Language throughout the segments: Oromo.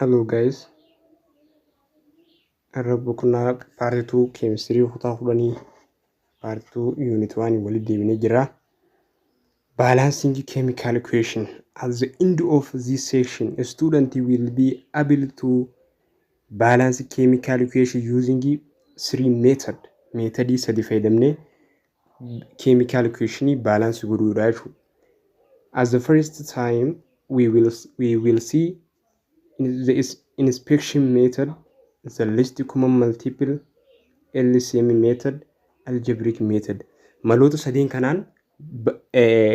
Hello guys, har'a boqonnaa part 2 keemistirii kutaa 10 part 2 unit 1 walitti deebinee jirra. Balancing chemical equation. At the end of this section, a student will be able to balance chemical equation using three method. Methodii sadi fayyadamnee chemical equation balance godhuudha jechuudha. As the first time we will see the inspection method, the least common multiple, LCM method, algebraic method. Maloota sadeen kanaan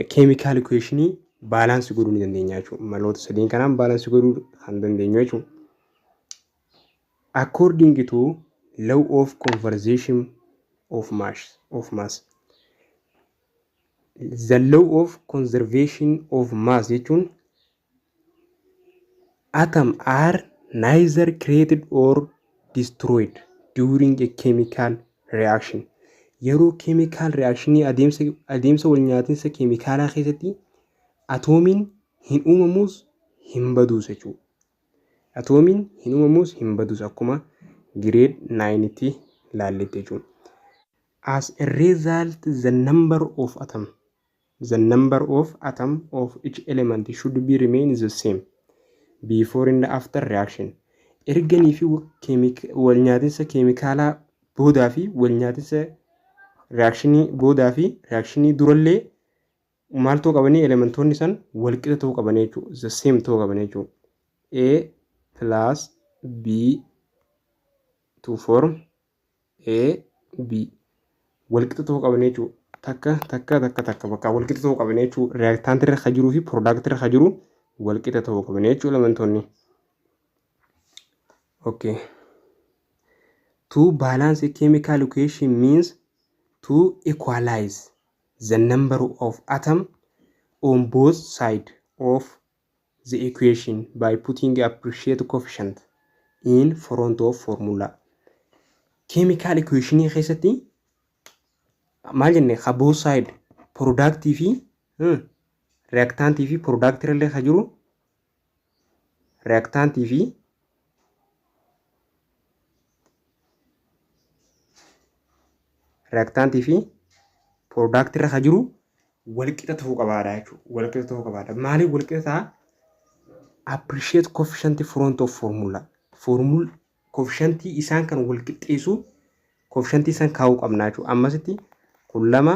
chemical equationii balance godhuu ni dandeenya jechuudha. Maloota sadeen kanaan balance godhuu kan dandeenyu jechuudha. According to law of conservation of mass. The law of conservation of mass jechuun atom are neither created or destroyed during a chemical reaction. Yeroo chemical reactionii, adeemsa wal nyaatinsa keemikaalaa keessatti atoomiin hin uumamuus hin baduus jechuudha. Atoomiin hin uumamuus hin baduus akkuma grade 9tti ilaalletti jechuudha. As a result, the number of atom of each element should be remain the same before and after reaction. Erganii fi wal nyaatinsa keemikaalaa boodaa fi wal nyaatinsa reactionii boodaa fi reactionii durallee maal ta'uu qabanii? Elementoonni san wal qixa ta'uu qabanii jechuudha. The same ta'uu qabanii jechuudha. A plus B to form A B wal qixa ta'uu qabanii jechuudha. Takka takka takka takka bakka wal qixa ta'uu qabanii jechuudha. Reactantii irra kan jiruu fi productii irra kan jiru wal qixa ta'uu qabanii jechuudha elementoonni. Okay. To balance a chemical equation means to equalize the number of atom on both sides of the equation by putting appropriate coefficient in front of formula. Chemical equation keessatti maal jenne? Ka both side productii fi reactantii fi productii illee ka jiru, reactantii fi productii irra ka jiru walqixa ta'uu qabaadha jechuudha. Walqixa ta'uu qabaadha. Maaliif walqixa ta'a? Appropriate coefficient front of formula. Formula coefficientii isaan kan wal qixxeessu coefficientii isaan kaa'uu qabna jechuudha. Ammasitti kun lama,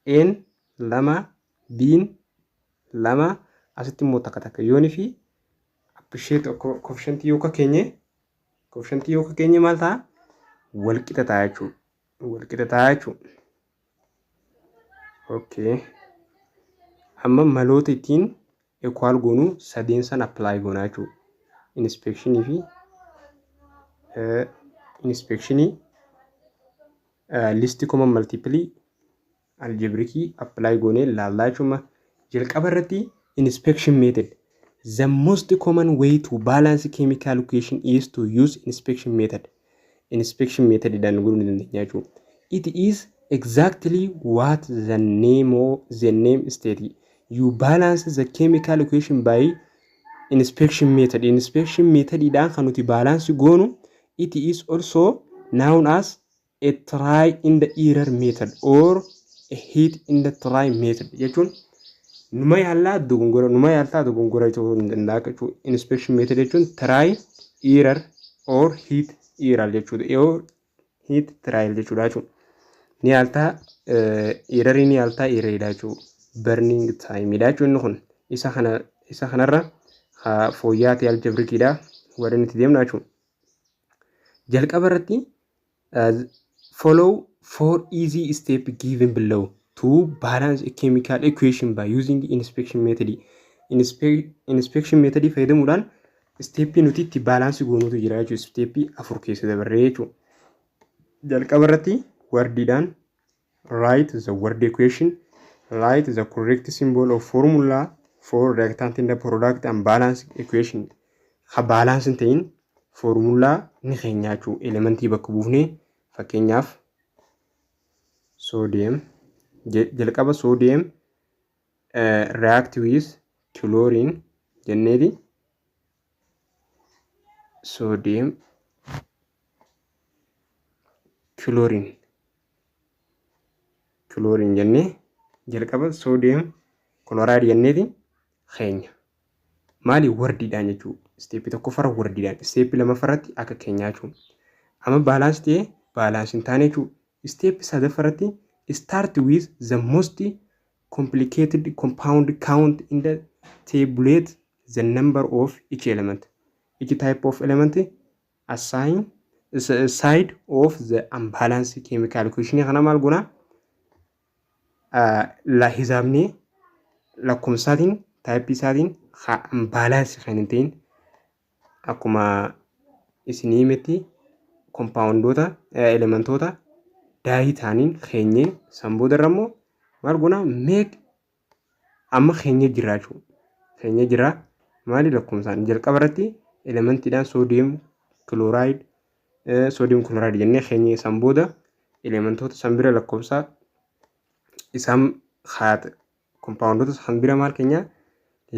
A'n lama, B'n lama, asitti immoo takka takka yoonii fi appropriate coefficientii yoo keenye, coefficientii yoo keenye maal ta'a? Wal qixa ta'a jechuudha. Wal qixa ta'a jechuudha. Okay. Amma maloota ittiin equal goonuu sadeen san apply goonaa jechuudha. Inspectionii fi inspectionii, least common multiple, algebraicii apply goonee laallaa jechuudha. Jalqaba irratti inspection method. The most common way to balance chemical equation is to use inspection method. Inspection method dhaan godhuu ni dandeenya jechuudha. It is exactly what the name state. You balance the chemical equation by inspection method. Inspection method dhaan kan nuti balance goonu. It is also known as a try and error method or a hit and try method jechuun numa yaallaa dogongora, numa yaaltaa dogongora ta'uu ni danda'a jechuudha. Inspection method jechuun try error or hit error jechuudha. Or hit trial jechuudha jechuudha. Ni yaaltaa errorii, ni yaaltaa erroridha jechuudha. Burning time dha jechuudha inni kun. Isa kana isa kanarra fooyya'aa ta'e algebraiciidha warreen itti deemna jechuudha. Jalqaba irratti follow four easy step given below to balance a chemical equation by using inspection method. Inspection method fayyadamuudhaan steppii nuti itti balance goonutu jira jechuudha. Steppii afur keessa dabarree jechuudha. Jalqaba irratti wordiidhaan write the word equation, write the correct symbol of formula for reactant and the product and balance equation. Ha balance hin ta'in formulaa ni keenya jechuudha. Elementii bakka buufnee, fakkeenyaaf sodium, jalqaba sodium react with chlorine jenneeti sodium chlorine jennee jalqaba sodium chloride jenneeti keenya. Maali wordiidhaan jechuudha. Stepii tokkoffaarra wordiidhaan. Stepii lammaffaarratti akka keenyaa jechuudha. Amma balance ta'ee balance hin taane jechuudha. Stepii sadaffaarratti start with the most complicated compound, count in the tabulate the number of each element. Each type of element assign side of the unbalanced chemical equation kana maal goonaa la hisaabnee lakkoofsaatiin typeii isaatiin unbalanced kan hin ta'in akkuma isinii himetti compoundoota elementoota daayii ta'aniin keenyee san boodarra immoo maal goonaa meeq amma keenyee jira jechuudha. Keenyee jira maali lakkoofsaan jalqaba irratti elementiidhaan sodium chloride jennee keenyee san booda elementoota san bira lakkoofsa isaan compoundoota san bira maal keenyaa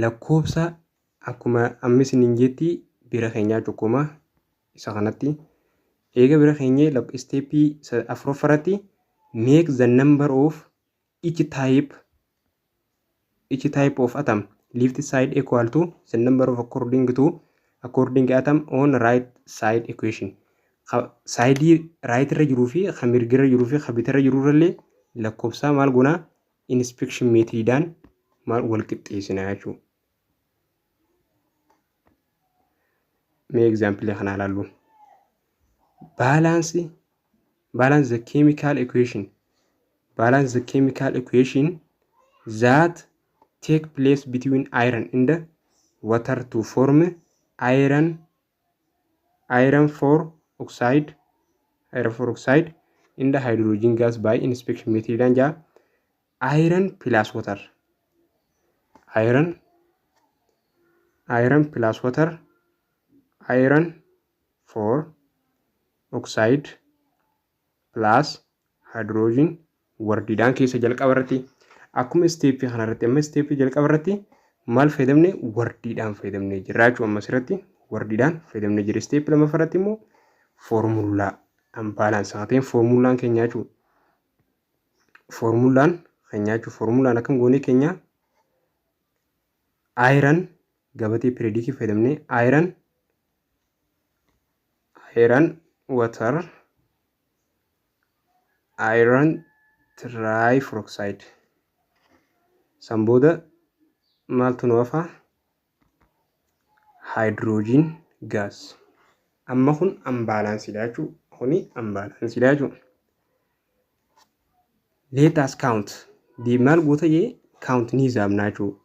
lakkoofsa akkuma amma isiniin jetti bira keenyaa cuqquma isa kanatti eega bira keenyee stepii afuraffaratti make the number of each type of atom left side equal to the number of according atom on right side equation. Sideii right irra jiruu fi kan mirga irra jiruu fi kan bitarra jiru irrallee lakkoofsaa maal goonaa inspection methodidhaan maal wal qixxeessina jechuudha. Mee example kana ilaallu. Balance the chemical equation. Balance the chemical equation that take place between iron and the water to form iron 4 oxide iron 4 oxide in the hydrogen gas by inspection method jaa. Iron plus water, iron plus water, iron 4 oxide plus hydrogen wordiidhaan keessa jalqaba irratti akkuma stepii kanarratti amma stepii jalqaba irratti maal fayyadamne wordiidhaan fayyadamne jirra jechuudha. Amma asirratti wordiidhaan fayyadamne jira. Stepii lammaffaa irratti immoo formula unbalance haa ta'een formulaan keenya jechuudha. Formulaan keenya jechuudha. Formulaan akkam goonee keenya iron gabatee periodicii fayyadamnee iron water iron trioxide san booda maaltu nu hafa? Hydrogen gas. Amma kun unbalancedha jechuudha. Kuni unbalancedha jechuudha. Let us count. Maal goota jee count ni hisaabnaa jechuudha.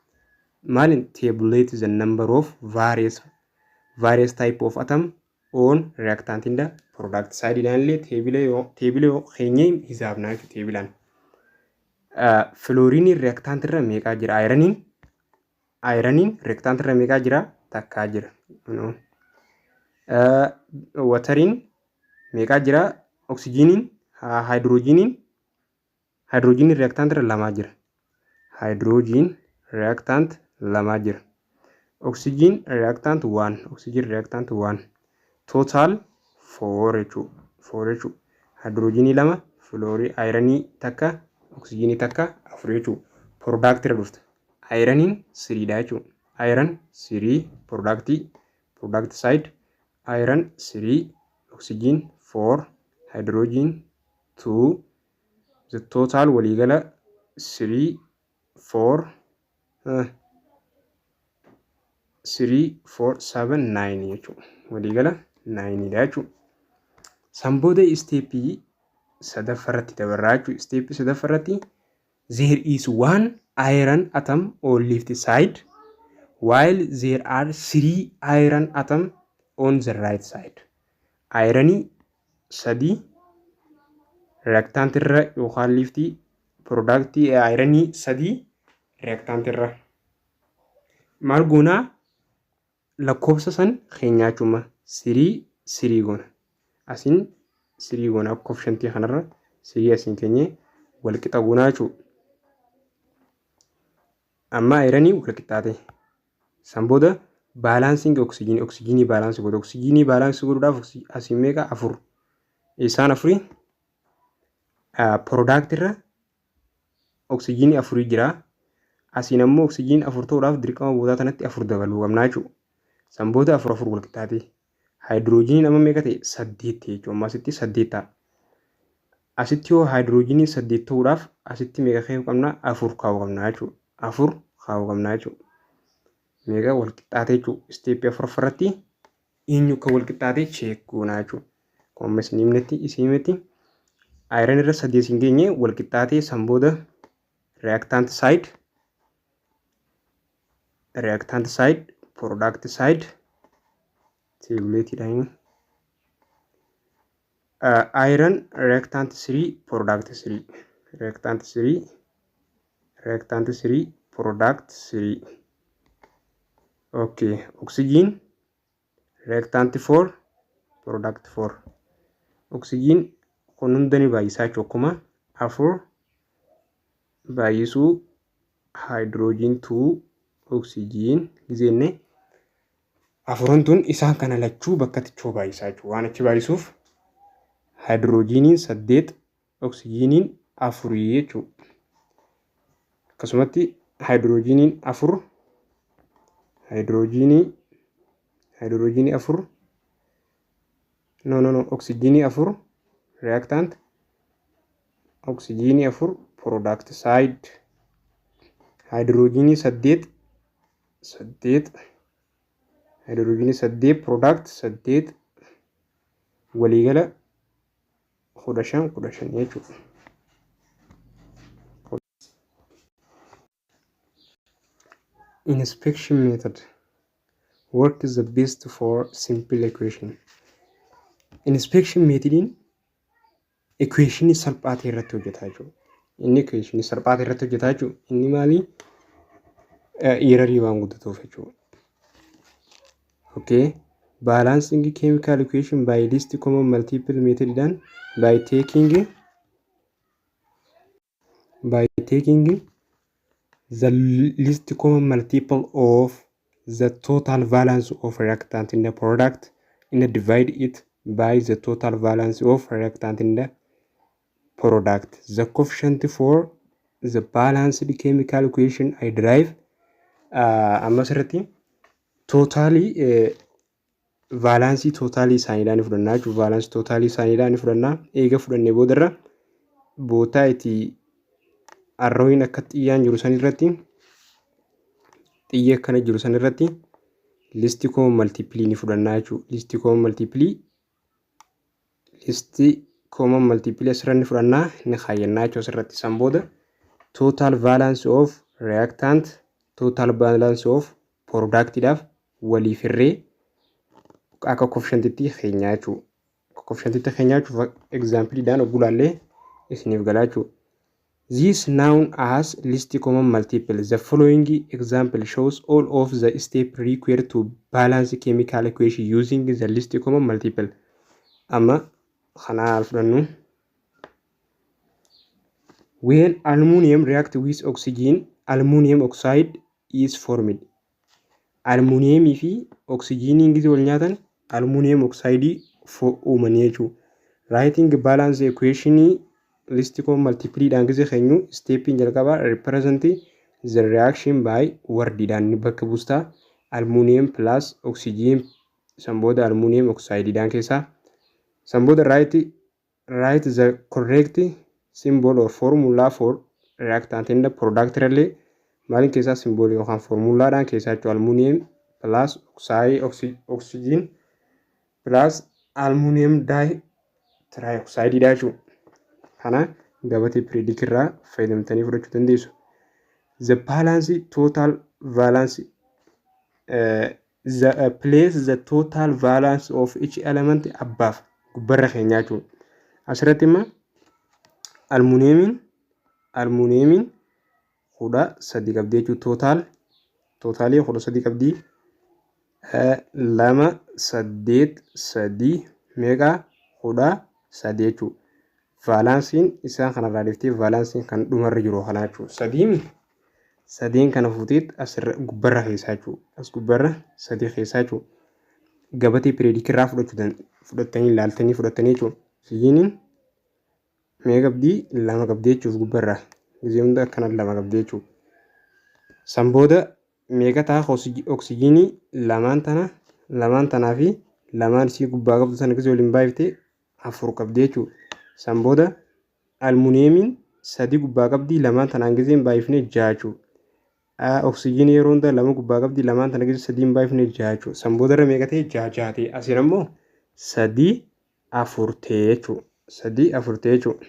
Maalin tabulate the number of various type of atom on reactant in the product side illee tableii keenyee hisaabnaa jechuudha tableiin. Fluorineiin reactant irra meeqaa jira? Ironiin reactant irra meeqaa jira? Takkaa jira. Wateriin meeqaa jira? Oxygeniin hydrogeniin reactant irra lamaa jira. Hydrogen reactant lamaa jira. Oxygen reactant 1, oxygen reactant 1, total 4 jechuudha. 4 jechuudha. Hydrogenii lama, fluorii ironii takka, oxygenii takka, afur jechuudha. Product irra dhufta. Ironiin threedha jechuudha. Iron three product side iron three, oxygen 4, hydrogen 2, the total waliigala 3 4 3 4 7 9 jechuudha. Waliigala 9 dha jechuudha. San booda stepii sadaffaarratti dabarraa jechuudha. Stepii sadaffaarratti there is one iron atom on left side while there are three iron atom on the right side. Ironii sadii reactant irra yookaan leftii productii ironii sadii reactant irra maal goonaa lakkoofsa san keenyaa jechuudha. Three three goona. Asiin three goona coefficientii kanarra three asiin keenyee wal qixa goonaa jechuudha. Amma ironii wal qixxaate. San booda balancing oksijiinii, oksijiinii balance godhu. Oksijiinii balance godhuudhaaf asii meeqa? Afur. Isaan afurii product irra oksijiinii afurii jira. Asiin ammoo oksijiinii afur ta'uudhaaf dirqama boodaa tanatti afur dabaluu qabnaa jechuudha. San booda afur afur wal qixxaate. Haayidroojiniin amma meeqa ta'e? Saddeet ta'e jechuudha. Amma asitti saddeet ta'a. Asitti yoo haayidroojiniin saddeet ta'uudhaaf asitti meeqa kaa'uu qabna? Afur kaa'uu qabna jechuudha. Afur kaa'uu qabna jechuudha. Meeqa wal qixxaate jechuudha. Step afuraffaratti eenyu akka wal qixxaate check goonaa jechuudha. Akkuma isin himnetti isin himetti iron irra saddeet hin geenye wal qixxaatee. San booda reactant side, product side tableteiidhaan iron reactant 3, product 3, reactant 3, reactant 3, product 3. Okay, oxygen reactant 4, product 4. Oxygen kun hunda ni baay'isaa jechuudha. Akkuma afur baay'isuu hydrogen 2 oxygen gizeenne afuran tun isaan kana lachuu bakka xiqqoo baay'isaa jechuudha. Waan achi baay'isuuf haayidroojiniin saddeet, oksijiiniin afurii jechuudha. Akkasumatti haayidroojiniin afur, haayidroojinii afur, no, no, no, oksijiinii afur reactant, oksijiinii afur product side, haayidroojinii saddeet, saddeet haayidroojinii saddeet product saddeet, waliigala 15, 15 jechuudha. Inspection method work is the best for simple equation. Inspection methodiin equationii salphaa ta'e irratti hojjetaa jechuudha. Inni equationii salphaa ta'e irratti hojjetaa jechuudha. Inni maali? Errorii waan guddatuuf jechuudha. Okay. Balancing chemical equation by least common multiple method dhaan by taking the least common multiple of the total valence of reactant in the product and divide it by the total valence of reactant in the product. The coefficient for the balanced chemical equation I derive amma asirratti totalii valenceii totalii isaaniidhaan ni fudhannaa jechuudha. Valenceii totalii isaaniidhaan ni fudhannaa. Eega fudhannee boodarra bootaa itti arrowiin akka xiyyaan jiru san irratti, xiyya akkana jiru san irratti least common multipleii ni fudhannaa jechuudha. Least common multipleii, least common multipleii asirra ni fudhannaa, ni kaayyannaa jechuudha asirratti. San booda total valence of reactant, total valence of productidhaaf waliif hirree akka coefficientitti keenyaa jechuudha. Akka coefficientitti keenyaa jechuudha. Exampleiidhaan ogguu ilaallee isiniif galaa jechuudha. This known as least common multiple. The following example shows all of the steps required to balance chemical equation using the least common multiple. Amma kana fudhannu. When aluminum react with oxygen, aluminum oxide is formed. Aluminiyemii fi oksijiiniin gisee wal nyaatan aluminum oxide uumanii jechuudha. Writing balance equation least common multiple gisee keenyu steppiin jalqabaa represent the reaction by wordiidhaan bakka buustaa, aluminum plus oxygen, san booda aluminum oxideidhaan keessaa. San booda write the correct symbol or formula for reactant and product illee maaliin keessaa symbol yookaan formulaadhaan keessaa jechuudha. Aluminum plus oxide oxygen plus aluminum di trioxide dha jechuudha. Kana gabatee periodic irraa fayyadamtanii fudhachuu dandeessu. The balance total valence the place the total valence of each element above gubbarra keenyaa jechuudha. Asirratti immoo almuuniyeemiin 13 qabdi jechuudha. Totalii 13 qabdi. Lama, saddeet, sadii, meeqa? 13 jechuudha. Valenceiin isaan kanarraa dhiftee valenceiin kan dhumarra jiru kana jechuudha. Sadiimi Sadeen kana fuuteet asirra gubbarra keessaa jechuudha. As gubbarra sadii keessaa jechuudha. Gabatee periodic irraa fudhattanii ilaaltanii fudhattanii jechuudha. Oksijiiniin meeqa qabdii? Lama qabdii jechuuf gubbarraa. Gizee hunda akkana lama qabdii jechuudha. San booda meeqa ta'a oksijiinii lamaan tana, lamaan tanaa fi lamaan isii gubbaa qabdu sana gizee waliin baay'iftee afur qabdii jechuudha. San booda almuuniyeemiin sadi gubbaa qabdii, lamaan tanaan gizeen baay'ifnee ja'a jechuudha. Oksijiinii yeroo hunda lama gubbaa qabdi, lamaan tana gizee sadiin baay'ifnee ja'a jechuudha. San booda irra meeqa ta'e? Ja'a ja'a ta'e. Asiin ammoo sadii afur ta'e jechuudha. Sadii afur ta'e jechuudha.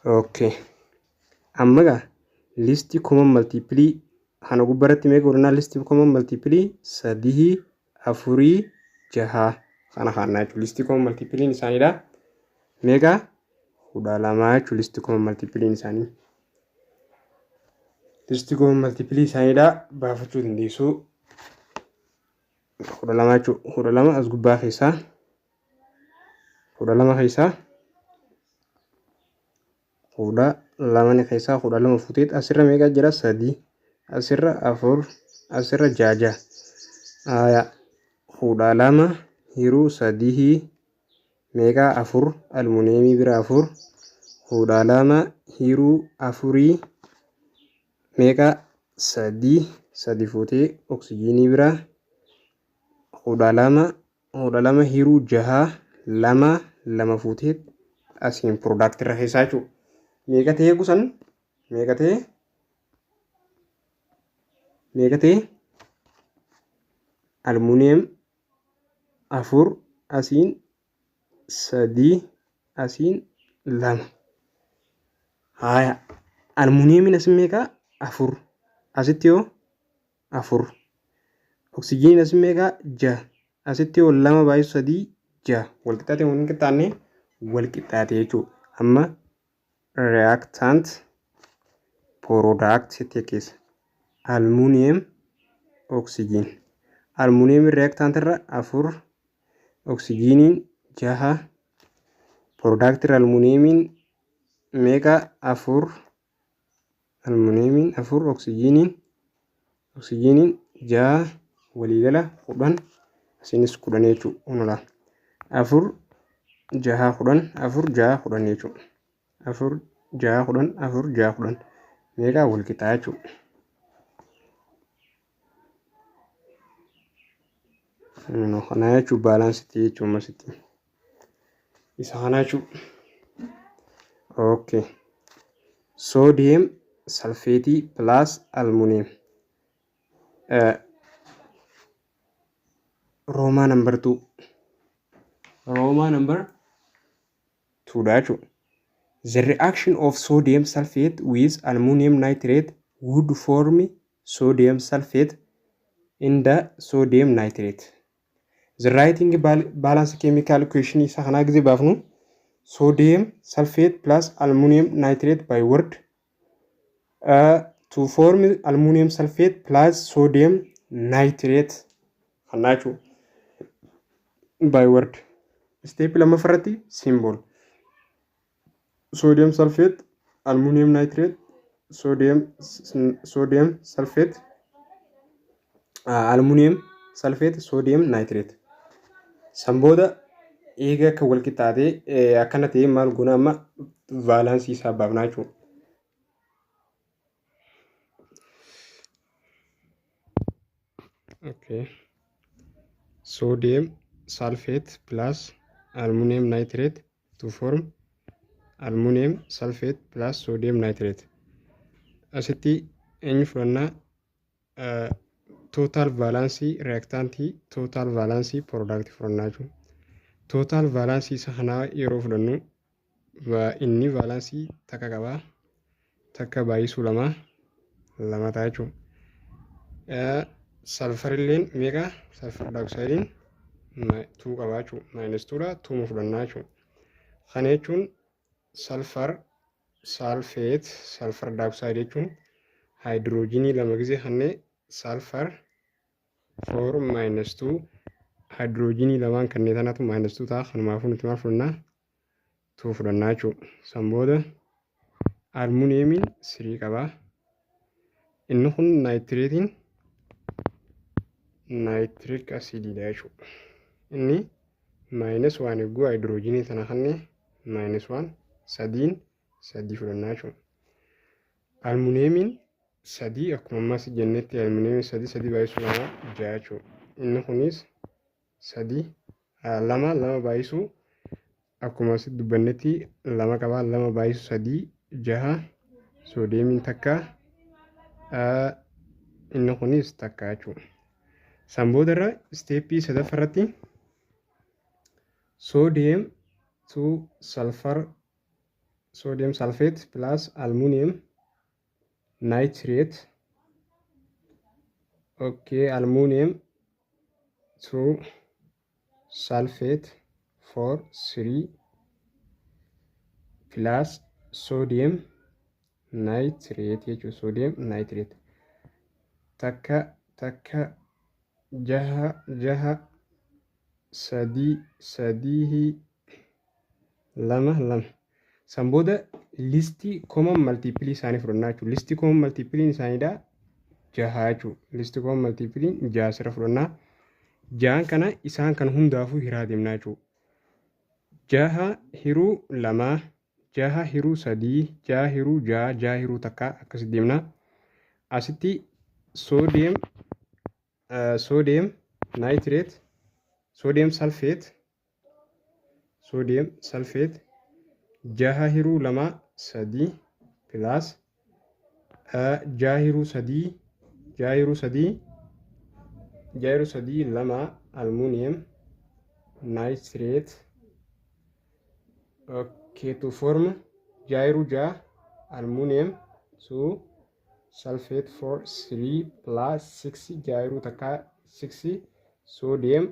Okay. Amma gaa least common multiple kana gubbaratti meeqa godhannaa? Least common multiple sadii, afurii, jaha kana kaannaa jechuudha. Least common multipleiin isaaniidha. Meeqa? 12 jechuudha least common multipleiin isaanii. Least common multiple isaaniidha baafachuu dandeessu. 12 jechuudha. 12 as gubbaa keessaa, 12 keessaa, 12 keessaa 12 fuuteet asirra meeqa jira? Sadii, asirra afur, asirra ja'a ja'a. Aya, 12 hiruu sadii meeqa? Afur. Almuuniyeemii bira afur. 12 hiruu afurii meeqa? Sadii. Sadi fuutee oksijiinii bira 12, 12 hiruu jaha lama, lama fuutee asiin product irra keessaa jechuudha. Meeqa ta'ee kusan? Meeqa ta'e? Meeqa ta'e? Almuuniyeem afur, asiin sadii, asiin lama. Haaya, almuuniyeemiin asin meeqa? Afur. Asitti yoo afur. Oksijiiniin asin meeqa? Jaha. Asitti yoo lama baay'isu sadii jaha. Wal qixxaate moo hin qixxaanne? Wal qixxaate jechuudha. Amma reactant product keessa almuuniyeem oksijiin. Almuuniyeemiin reactant irra afur, oksijiiniin jaha, product irra almuuniyeemiin meeqa? Afur. Almuuniyeemiin afur, oksijiiniin jaha, waliigala 10, asiinis 10 jechuudha. Onolaa afur, jaha, 10, afur, jaha, 10 jechuudha. Afur, jaha, 10, afur, jaha, 10 meeqa? Wal qixaa jechuudha. Kana jechuun balanceitti jechuun masitti. Isa kana jechuudha. Okay. Sodium sulfate plus aluminium. Roman number 2. Roman number 2 dha jechuudha. The reaction of sodium sulfate with aluminum nitrate would form sodium sulfate in the sodium nitrate. The writing balance chemical equation isa kanaa gisee baafnu sodium sulfate plus aluminum nitrate by word to form aluminum sulfate plus sodium nitrate kanaa jechuudha. By word. Step lammaffaarratti symbol. Sodium sulfate, aluminum nitrate, sodium sulfate, aluminum sulfate, sodium nitrate. San booda eega akka wal qixxaatee akkana ta'ee maal goona? Amma valenceii isaa baafnaa jechuudha. Okay. Sodium sulfate plus aluminum nitrate to form aluminum sulfate plus sodium nitrate. Asitti eenyu fudhannaa? Total valenceii reactantii, total valenceii product fudhannaa jechuudha. Total valenceii isa kanaa yeroo fudhannu inni valenceii takka qabaa. Takka baay'isuu lama lama ta'a jechuudha. Sulfurilleen meeqa? Sulfur dioxideiin two qabaa jechuudha. Minus twodha, twoma fudhannaa jechuudha. Kana jechuun sulfur sulfate, sulfur dioxide jechuun haayidiroojiinii lama gisee kannee sulfur four minus two, haayidiroojiinii lamaan kanneen tanatu minus two ta'a. Kanumaafuu nuti maal fudhannaa? Two fudhannaa jechuudha. San booda almuuniyeemiin three qabaa. Inni kun nitrateiin nitric acidiidha jechuudha. Inni minus one eeguu hydrogenii tana kannee minus one, sadiin sadii fudhannaa jechuudha. Aluminiumiin sadii, akkuma ammas jennetti aluminiumiin sadii, sadii baay'isuu lama ja'a jechuudha. Inni kunis sadii, lama, lama baay'isuu, akkuma asitti dubbannetti lama qabaa, lama baay'isuu sadii jaha, sodiumiin takka, inni kunis takka jechuudha. San boodarra stepii sadaffaa irratti sodium two sulfur, sodium sulfate plus aluminium nitrate, okay, aluminium two sulfate 4 3 plus sodium nitrate jechuudha. Sodium nitrate takka, takka, jaha, jaha, sadii, sadii, lama, lama. San booda least common multipleii isaanii fudhannaa jechuudha. Least common multipleiin isaaniidha jaha jechuudha. Least common multipleiin jaha asirra fudhannaa. Jahan kana isaan kan hundaafuu hiraa deemnaa jechuudha. Jaha hiruu lamaa, jaha hiruu sadii, jaha hiruu jaha, jaha hiruu takka, akkasitti deemnaa. Asitti sodium nitrate, sodium sulfate, sodium sulfate jaha hiruu lama sadii plus jaha hiruu sadii, jaha hiruu sadii, jaha hiruu sadii lama, aluminium nitrate, okay, to form jaha hiruu jaha aluminium two sulfate 4 3 plus 6, jaha hiruu takka 6, sodium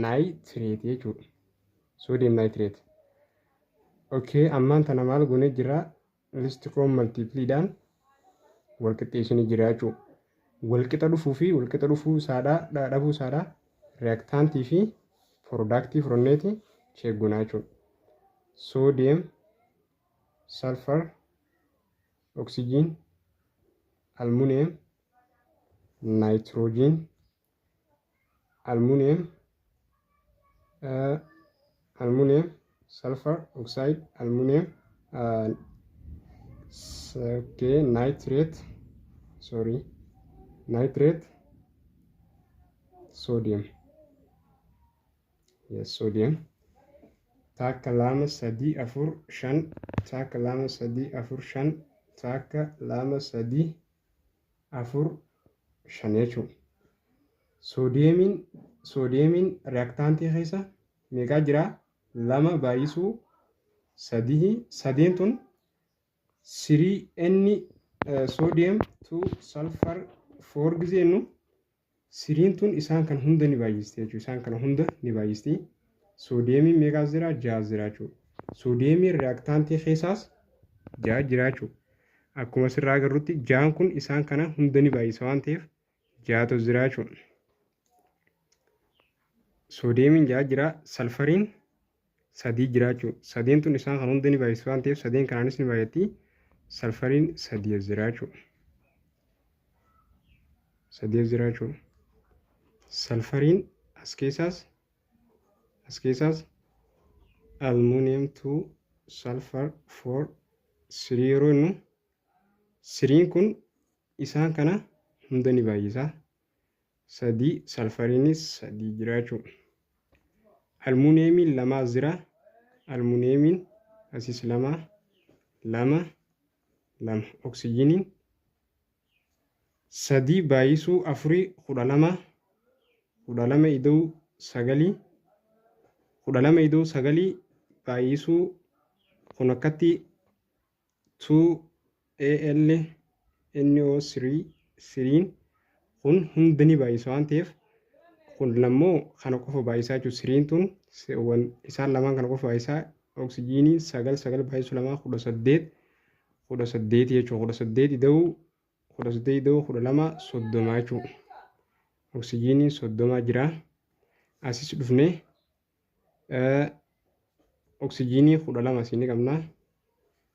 nitrate jechuudha. Sodium nitrate. Okay, ammaan tana maal goonee jira? Least common multipleiidhaan wal qixxeessinee jira jechuudha. Walqixa dhufuu fi walqixa dhufuu isaadhaa dhabuu isaadhaa reactantii fi productii fudhanneeti check goonaa jechuudha. Sodium, sulfur, oxygen, aluminium, nitrogen, aluminium, aluminium, sulfur oxide, aluminium, okay, nitrate, sorry, nitrate, sodium, yes, sodium. Takka, lama, sadii, afur, shan, takka, lama, sadii, afur, shan, takka, lama, sadii, afur, shan jechuudha. Sodiumiin reactantii keessa meeqaa jira? Lama baay'isuu sadii, sadeen tun three inni sodium two sulfur four gizeennu threen tun isaan kan hunda ni baay'isti jechuudha. Isaan kana hunda ni baay'isti. Sodiumiin meeqaas jira? Ja'a jira jechuudha. Sodiumiin reactantii keessaas ja'a jira jechuudha. Akkuma asirraa agarrutti ja'an kun isaan kana hunda ni baay'isa waan ta'eef ja'atu jira jechuudha. Sodiumiin ja'a jira, sulfuriin sadii jira jechuudha. Sadeen tun isaan kan hunda ni baay'isa waan ta'eef sadeen kanaanis ni baay'atti. Sulfuriin sadii as jira jechuudha. Sadii as jira jechuudha. Sulfuriin as keessaas aluminium 2 sulfur 4 3 yeroo innu threen kun isaan kana hunda ni baay'isa. Sadii, sulfuriinis sadii jira jechuudha. Aluminiumiin lama as jira. Aluminiumiin asis lama, lama, lama. Oxygeniin sadii baay'isuu afurii 12, 12 ida'uu sagalii, 12 ida'uu sagalii baay'isuu kun akkatti 2 AL NO3 threen kun hunda ni baay'isa waan ta'eef kun lammoo kana qofa baay'isaa jechuudha. Threen tun isaan lamaan kana qofa baay'isaa. Oxygeniin sagal, sagal baay'isuu lamaa 18, 18 jechuudha. 18 ida'uu 18 ida'uu 12 30 jechuudha. Oxygeniin 30 jira. Asis dhufnee oxygenii 12 asii ni qabna.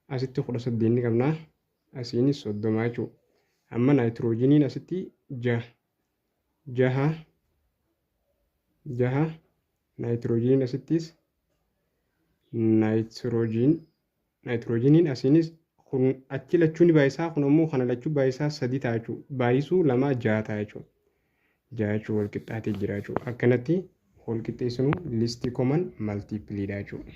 Asitti 18 ni qabna. Asiinis 30 jechuudha. Amma naayitiroojiiniin asitti jaha, jaha, jaha. Naayitiroojiiniin asittis naayitiroojiiniin asiinis kun achi lachuu ni baay'isaa, kun ammoo kana lachuu baay'isaa sadi ta'a jechuudha. Baay'isuu lama jaha ta'a jechuudha. Jaha jechuun wal qixxaatee jira jechuudha. Akkanatti wal qixxeessinu least common multipleiidha jechuudha.